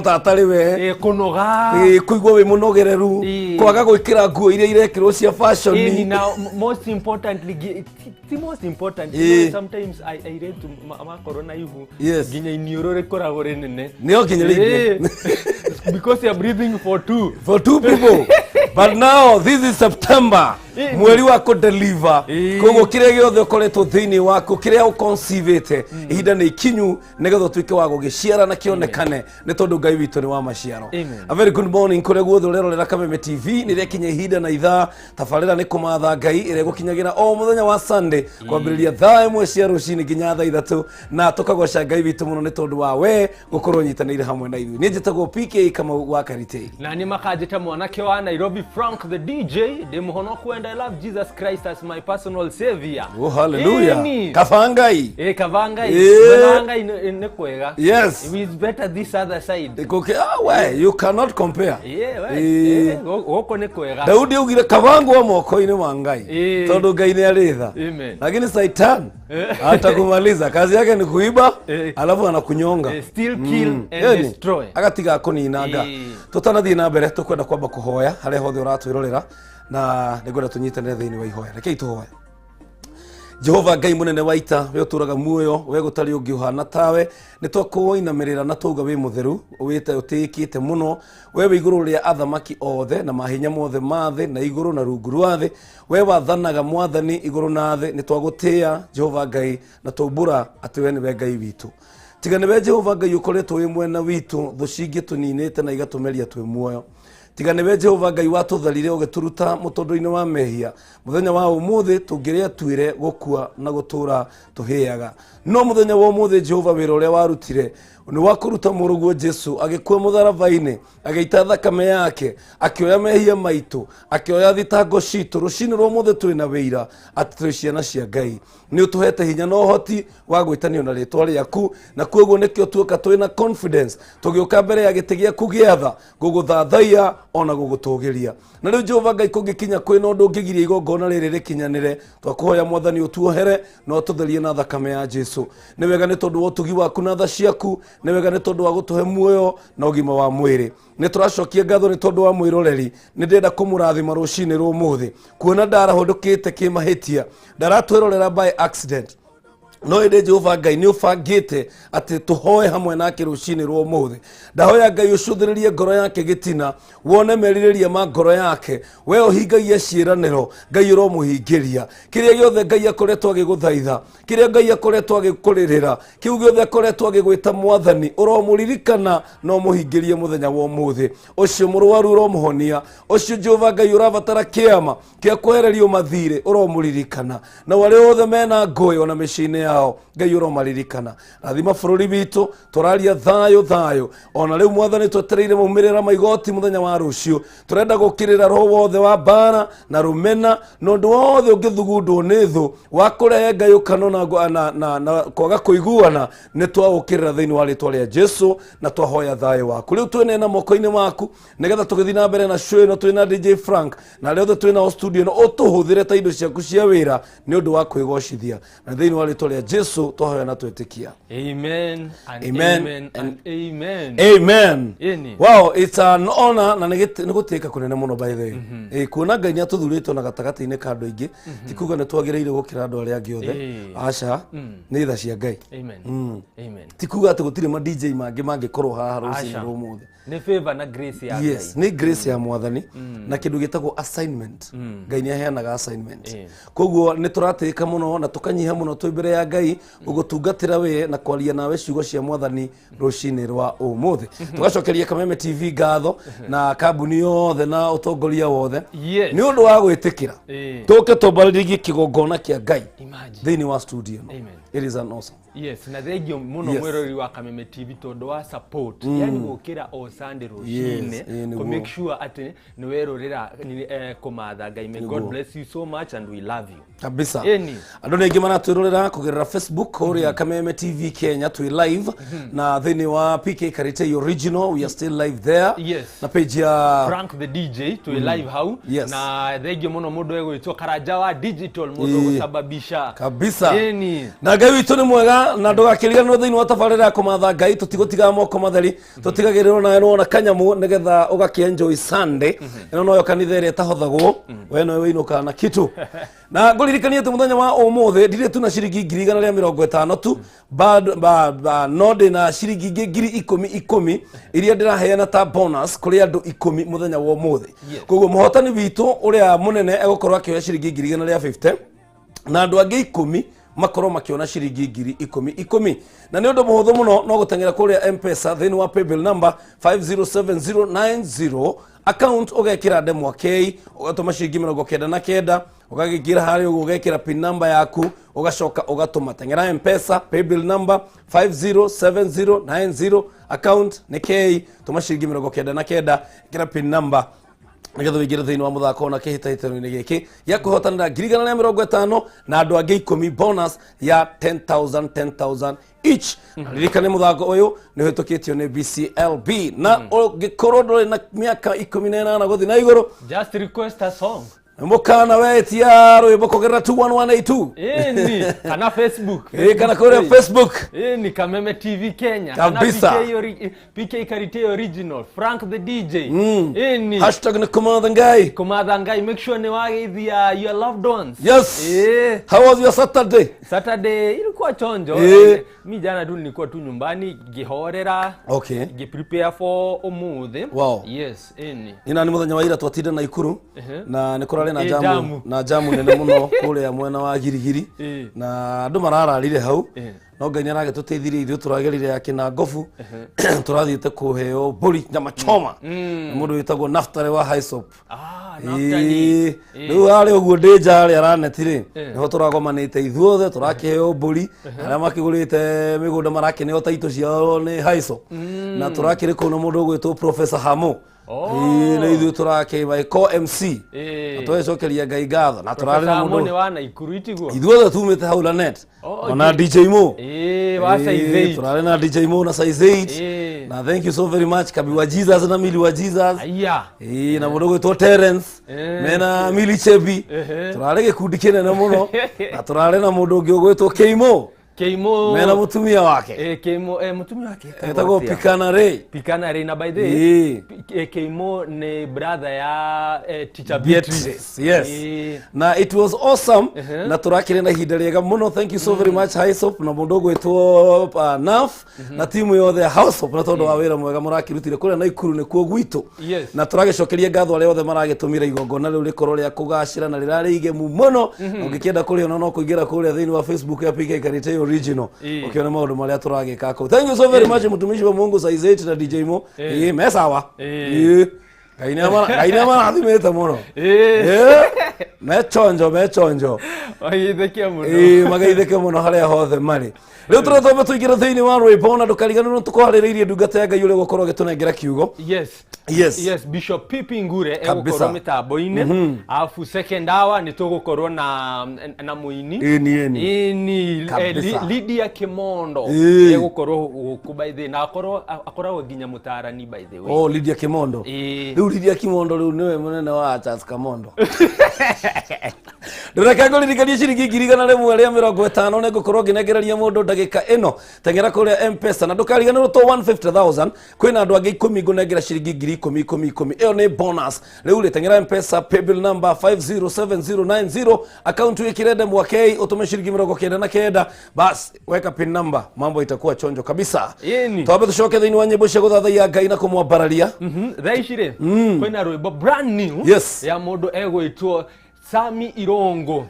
Atarĩ we. Kũnoga. Kũigua wĩ mũnogereru. Kwaga gwĩkĩra nguo iria irekĩrwo cia fashion. Na most importantly, ti most important, sometimes airĩtu makorwo na ihu, nginya iniũrũ rĩkoragwo rĩnene. Nĩo nginya rĩingĩ. Because you are breathing for two. For two people. But now this is September, mweri wa kũdeliver. Koguo kĩrĩa gĩothe ũkoretwo thĩinĩ waku, kĩrĩa ũconceive, ihinda nĩ ikinyu nĩgetha ũtuĩke wa gũgĩciara na kĩonekane, nĩ tondũ Ngai witũ nĩ wa maciaro. Amen. A very good morning kũrĩa guothe ũrerorera Kameme TV. Nĩ rĩakinya ihinda na ithaa, tabarĩra nĩ kũmatha Ngai, ĩrĩa ĩgũkinyagĩra o mũthenya wa Sunday kwambĩrĩria thaa 1 cia rũcinĩ nginya thaa 3, na tũkagoca Ngai witũ mũno nĩ tondũ wa we gũkorwo nyitanĩire hamwe na ithuĩ. Niĩ njĩtagwo PK Kamau wa Karitei. Na nĩ makanjĩta mwanake wa Nairobi, Frank the DJ. Ndĩ mũhonoku and I love Jesus Christ as my personal savior. Oh, hallelujah. Ĩni. Kaba Ngai. Kaba Ngai. Mwena wa Ngai nĩ kwega. It's better this other side. Ah, we, you cannot compare. Yeah, we. Gũkũ nĩ kwega. Daudi augire kabangwo moko-inĩ ma Ngai, tondũ Ngai nĩ arĩ tha. Amen. Lakini Satan atakumaliza. Kazi yake ni kuiba, alafu anakunyonga. Steal, kill and Ĩni, destroy. Agatiga kũninanga. Tũtanathiĩ na mbere, tũkwenda kwamba kũhoya harĩa hothe ũratwĩrorera, na nĩngwenda tũnyitanĩre thĩinĩ wa ihoya. Rekei tũhoe. Jehova Ngai mũnene wa ita, we ũtũraga muoyo, we gũtarĩ ũngĩ ũhana tawe, nĩ twakũinamĩrĩra na twauga wĩ mũtheru, wĩte ũtĩĩkĩte mũno. We wĩ igũrũ rĩa athamaki othe na mahinya mothe ma thĩ na igũrũ na rungu rwa thĩ. We wathanaga, Mwathani, igũrũ na thĩ. Nĩ twagũtĩĩa, Jehova Ngai, na twaumbũra atĩ we nĩwe Ngai witũ. Tiga nĩwe, Jehova Ngai, ũkoretwo wĩ mwena witũ, thũ cingĩ tũninĩte na igatũmeria twĩ muoyo. Tiga nĩwe, Jehova Ngai, watũtharire ũgĩtũruta mũtũndũ-inĩ wa mehia, mũthenya wa ũmũthĩ tũngĩrĩa tuire gũkua na gũtũra tũhĩaga. No mũthenya wa ũmũthĩ, Jehova, wĩra ũrĩa warutire nĩ wa kũruta mũrũguo Jesu, agĩkua mũtharaba-inĩ, agĩita thakame yake, akĩoya mehia maitũ, akĩoya thitango citũ. Rũcinĩ rwa ũmũthĩ twĩ na wĩira atĩ twĩ ciana cia Ngai. Nĩ ũtũhete hinya na ũhoti wa gwĩtanio na rĩtwa rĩaku, na koguo nĩkĩo tuoka twĩ na confidence tũgĩũka mbere ya gĩtĩ gĩaku gĩa tha gũgũthathaiya ona gũgũtũgĩria. Na rĩu, Jehova Ngai, kũngĩkinya kwĩna ũndũ ũngĩgiria igongona rĩrĩ rĩkinyanĩre, twakũhoya, Mwathani, ũtuohere na ũtũtherie na thakame ya Jesu. Nĩ wega nĩ tondũ wa ũtugi waku na tha ciaku. Nĩ wega nĩ tondũ wa gũtũhe muoyo na ũgima wa mwĩrĩ. Nĩ tũracokia ngatho nĩ tondũ wa mwĩroreri. Nĩ ndĩrenda kũmũrathima rũcinĩ rwa ũmũthĩ, kuona ndarahũndũkĩte kĩmahĩtia, ndaratwĩrorera by accident, no ĩndĩ, Jehova Ngai, nĩ ũbangĩte atĩ tũhoe hamwe nake rũcinĩ rwa ũmũthĩ. Ndahoya, Ngai, ũcũthĩrĩrie ngoro yake gĩtina, wone merirĩria ma ngoro yake. We ũhingagia ciĩranĩro, Ngai, ũromũhingĩria kĩrĩa gĩothe Ngai akoretwo agĩgũthaitha, kĩrĩa Ngai akoretwo agĩkũrĩrĩra, kĩu gĩothe akoretwo agĩgwĩta. Mwathani, ũromũririkana na ũmũhingĩrie mũthenya wa ũmũthĩ. Ũcio mũrwaru, ũromũhonia. Ũcio, Jehova Ngai, ũrabatara kĩama kĩa kwehererio mathirĩ, ũromũririkana. Na arĩa othe mena ngũĩ ona mĩciĩ-inĩ yao, Ngai, ũromaririkana. Rathima bũrũri witũ. Tũraria thayũ, thayũ. Ona rĩu, Mwathani, twetereire maumĩrĩra ma igoti mũthenya wa rũciũ. Tũrenda gũkĩrĩra roho wothe wa mbara na rũmena na ũndũ wothe ũngĩthugundwo nĩ thũ wa kũrehe ngayũkano na kwaga kũiguana. Nĩ twaũkĩrĩra thĩinĩ wa rĩtwa rĩa Jesu na twahoya thayũ waku. Rĩu twĩneana moko-inĩ maku nĩgetha tũgĩthiĩ na mbere na show ĩno twĩna DJ Frank na arĩa othe twĩnao studio ĩno. Ũtũhũthĩre ta indo ciaku cia wĩra nĩ ũndũ wa kwĩgocithia, na thĩinĩ wa rĩtwa rĩa Jesu twahoya na twĩtĩkia. Amen and Amen. Amen and amen. Amen. Ĩni. Wow, it's an honor na nĩ gũtĩĩka kũnene mũno, by the way. Kuona Ngai nĩ atũthurĩte ona gatagatĩ-inĩ ka andũ aingĩ, ti kuga nĩ twagĩrĩire gũkĩra andũ arĩa angĩ othe. Aca, nĩ tha cia Ngai. Amen. Amen. Ti kuga atĩ gũtirĩ ma DJ mangĩ mangĩkorwo haha rũcinĩ Aca. rwa ũmũthĩ. Nĩ favor na grace ya Yes, Ngai. nĩ grace ya Mwathani na kĩndũ gĩtagwo assignment. Ngai nĩ aheanaga assignment. Koguo nĩ tũratĩĩka mũno na tũkanyiha mũno twĩ mbere ya Ngai gũgũtungatĩra we na kwaria nawe ciugo cia Mwathani rũcinĩ rwa ũmũthĩ. Tũgacokeria Kameme TV ngatho na kambuni yothe na ũtongoria wothe nĩ ũndũ wa gwĩtĩkĩra tũke tũmbarĩrie kĩgongona kĩa Ngai Imagine. thĩinĩ wa studio ĩno. Amen. It is an awesome. Yes, na thengio mũno mwĩroreri wa Kameme TV tondũ wa support, yani gũkĩra o Sunday rũcinĩ Ĩĩ, kũ nĩguo. make sure atĩ nĩ werorera kũmatha Ngai. May God Nĩguo. bless you so much and we love you. Kabisa. Ĩni. Andå nä aingä maratwä kũgerera Facebook kũrĩa Kameme TV Kenya, twĩ live, na thĩinĩ wa PK Karitei Original, we are still live there, na page ya Frank the DJ, twĩ live hau. Na thengio mũno mũndũ egwĩtwo Karanja wa Digital, mũndũ gũsababisha. Kabisa. Ĩni. Na Ngai. Ngai witũ nĩ mwega, na ndũgakĩriganĩrwo thĩinĩ wa tabarĩra ya kũmatha Ngai tũtigũtigaga moko matheri, tũtigagĩrĩrwo nawe nĩwona kanyamũ nĩgetha ũgakĩ-enjoy Sunday. Ĩno noyo kanitha ĩrĩa ĩtahothagwo, we nowe wĩinũkaga na kitu. Na ngũririkanie atĩ mũthenya wa ũmũthĩ ndirĩ tu na ciringi 150,000 tu ba, no ndĩ na ciringi ingĩ 10,000 iria ndĩraheana ta bonus kũrĩ andũ 10 mũthenya wa ũmũthĩ. Koguo mũhotani witũ ũrĩa mũnene egũkorwo akĩoya ciringi 150,000 na andũ angĩ 10 makorwo makĩona ciringi 10,000, na nĩ ũndũ mũhũthũ mũno, no gũteng'era kũrĩa M-Pesa thĩinĩ wa paybill number 507090, account ũgekĩra ndemwa K, ũgatũma ciringi 99, ũgagĩingĩra harĩa ũguo ũgekĩra pin number yaku, ũgacoka ũgatũma. Teng'era M-Pesa, paybill number 507090, account nĩ K, tũma ciringi 99, ĩkĩra pin number nĩgetha ũingĩre thĩinĩ wa mũthako na kĩhĩtahĩtano-inĩ gĩkĩ gĩa kwĩhotanĩra 150,000 na andũ angĩ 10 bonus ya 10,000 10,000 each. Na ririkane mũthako ũyũ nĩ ũhĩtũkĩtio nĩ BCLB, na ũngĩkorwo ndũrĩ na mĩaka 18 gũthiĩ na igũrũ, Just request a song. Mũkana wetia rwĩmbo kũgerera 21182. Ĩni kana Facebook. Ĩ, kana kũrĩa Facebook. Ĩni Kameme TV Kenya. Kabisa. Kana PK, PK Karite Original, Frank the DJ. Ĩni Hashtag nĩ kũmatha Ngai. Kumatha Ngai. Make sure ni wageithia your loved ones. How was your Saturday? Saturday ilikuwa chonjo. Mi jana tu nilikuwa tu nyumbani ngihorera, ngiprepare for umuthi. Yes, ĩni. Ina nĩ mũthenya wa ira twatinda na Ikuru na nĩ kũrarĩ na jamu, jamu. Na jamu nene mũno kũrĩa mwena wa Girigiri, na andũ marararire hau, no Ngai nĩ aragĩtũteithirie, ithuĩ tũragerire akina ngobu, tũrathiĩte kũheo mbũri nyama choma nĩ mũndũ wĩtagwo Naftali wa Hisop. Ah, Naftali. Rĩu harĩ ũguo ndĩ nja harĩa araneti rĩ, nĩho tũragomanĩte ithuothe tũrakĩheo mbũri, arĩa makĩgũrĩte mĩgũnda marakĩneo taitũ ciao nĩ Haiso, na tũrakĩrĩ kũu na mũndũ ũgwĩtwo Professor Hamo. Nĩ ithuĩ tũrakĩ co MC na tũgĩcokeria Ngai ngatho na tũrarĩ na Professor Amo nĩ mũndũ wa Naikuru, itiguo? Ithuothe tumĩte hau Lanet, ona DJ Mo. Wa size 8. Tũrarĩ na DJ Mo na size 8. Na thank you so very much, Kabi wa Jesus na Mili wa Jesus. Aya. Na mũndũ ũgwĩtwo Terence mena Mili Chebi. Tũrarĩ gĩkundi kĩnene mũno na tũrarĩ na mũndũ ũngĩ ũgwĩtwo Keimo Keimo mena mũtumia wake. Keimo, mũtumia wake etagwo etagwo atĩa? Pikana Ray. Pikana Ray, na by the way, Keimo nĩ brother ya Teacher Beatrice. Beatrice, yes. Na it was awesome, na tũrakĩrĩ na ihinda rĩega mũno. Thank you so very much, Hisop na mũndũ ũgwĩtwo Naf na timu yothe ya Hisop, na tondũ wa wĩra mwega mũrakĩrutire kũrĩa Naikuru nĩkuo gwitũ. Na tũragĩcokeria ngatho arĩa othe maragĩtũmire igongona rĩu rĩkorwo rĩa kũgacĩra na rĩrarĩ igemu mũno. Na ũngĩkĩenda kũrĩona no kũingĩra kũrĩa thĩinĩ wa Facebook ya PK Karite Original, ũkĩone maũndũ marĩa tũragĩka kũu. Thank you so very much, mũtumishi wa Mungu size 8 na DJ Mo. Ĩĩ, me sawa. Ĩĩ. Ngai nĩ amarathimĩte mũno. Ĩĩ, mechonjo mechonjo. Wageithĩke mũno. Ĩĩ, mageithĩke mũno harĩa hothe marĩ. Rĩu tũretwambe tũingĩre thĩinĩ wa rwĩmbo, na ndũkariganĩrwo tũkwarĩrĩirie ndungata ya Ngai ũrĩa ũgũkorwo ũgĩtũnengera kiugo. Yes. Yes, Bishop Pipi Ngure Kabisa. egũkorwo mĩtambo-inĩ, alafu second hour nĩ tũgũkorwo na mũini. Ĩni, ĩni. Ĩni, Kabisa. Lydia Kimondo egũkorwo gũkũ by the way, na akorwo akoragwo nginya mũtarani by the way. Oh, Lydia Kimondo. Rĩu Lydia Kimondo rĩu nĩwe mũnene wa Charles Kamondo. Ndĩreke ngũririkanie ciringi 150,000 nĩ ngũkorwo ngĩnengereria mũndũ ndagĩka ĩno. Teng'era kũrĩa M-Pesa na ndũkariganĩrwo to 150,000, kwĩna andũ angĩ 10 ngũnengera ciringi 10,000 10,000. Ĩyo nĩ bonus. Rĩu rĩ, teng'era M-Pesa, paybill number 507090, account wĩkĩre ndemwa K, ũtũme ciringi 99, bas weka pin number, mambo itakuwa chonjo kabisa. Twambe tũcoke thĩinĩ wa nyĩmbo cia gũthathaiya Ngai na kũmwambararia. Thaa ici rĩ, kwĩna rwĩmbo brand new ya mũndũ egwĩtwo Sami Irongo.